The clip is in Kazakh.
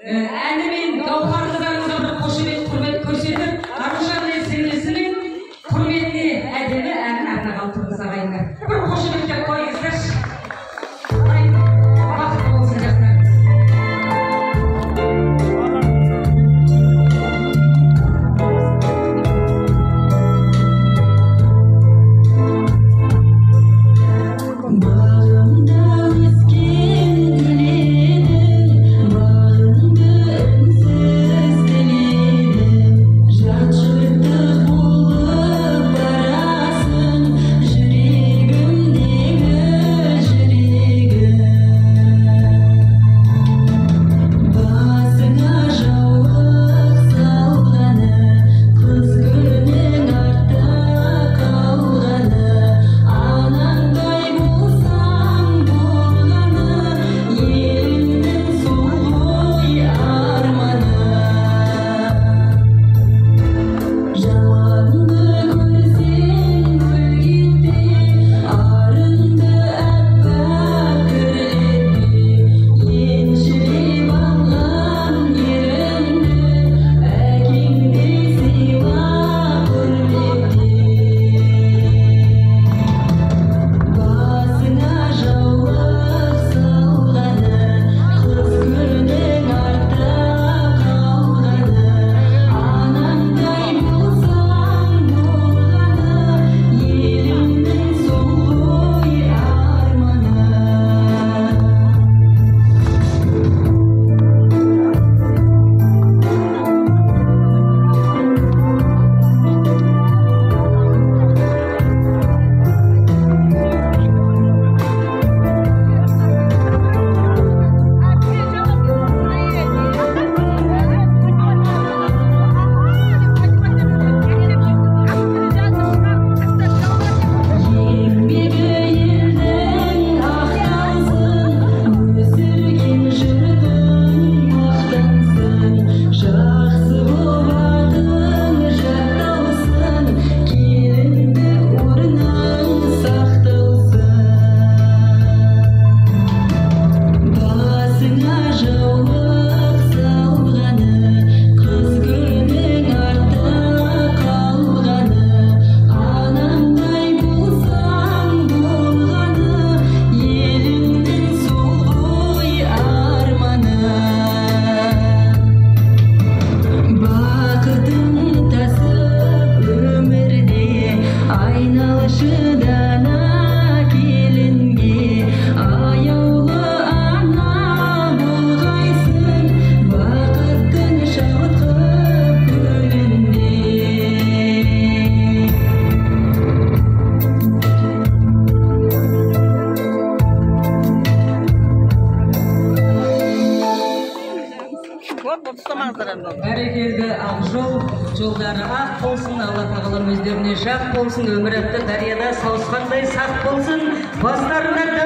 Әнімен Гаухар қыздарымызға бір қошемет, құрмет көрсетіп, Аружан мен сіңлісінің құрметіне әдемі әнін арнағалы тұрмыз, ағайындар. Бір қошеметтеп қойыңыздаршы. Бақытты болсын жастарымыз. Бағымда өскен гүл едің, бағыңды үнсіз тіледім. Жат жұрттық болып барасың, жүрегімдегі жүрегім. Басыңа жаулық салғаны, қыз күнің артта қалғаны, анаңдай болсаң болғаны, еліңнің сол ғой арманы. Жаманды көрсең бүлк етпе, арыңды аппақ кірлетпе, еншілеп алған еріңді әкеңдей сыйла, құрметте. Басыңа жаулық салғаны, қыз күнің артта қалғаны, анаңдай болсаң болғаны, еліңнің сол ғой арманы. Еңбегі елдің ақталсын, өсірген жұртың мақтансын, жақсы боп атың жатталсын, келіндік орның сақталсын. Басыңа жаулық салғаны, қыз күнің артта қалғаны, анаңдай болсаң болғаны, еліңнің сол ғой арманы. Бақытың тасып өмірде, айналшы дана келінге, аяулы ана болғайсың, бақыттың шалқып көлінде. Бәрекелді, ақ жол, жолдары ақ болсын, Алла тағалам өздеріне жақ болсын, өмір атты дарияда сауысқандай сақ болсын, бастарына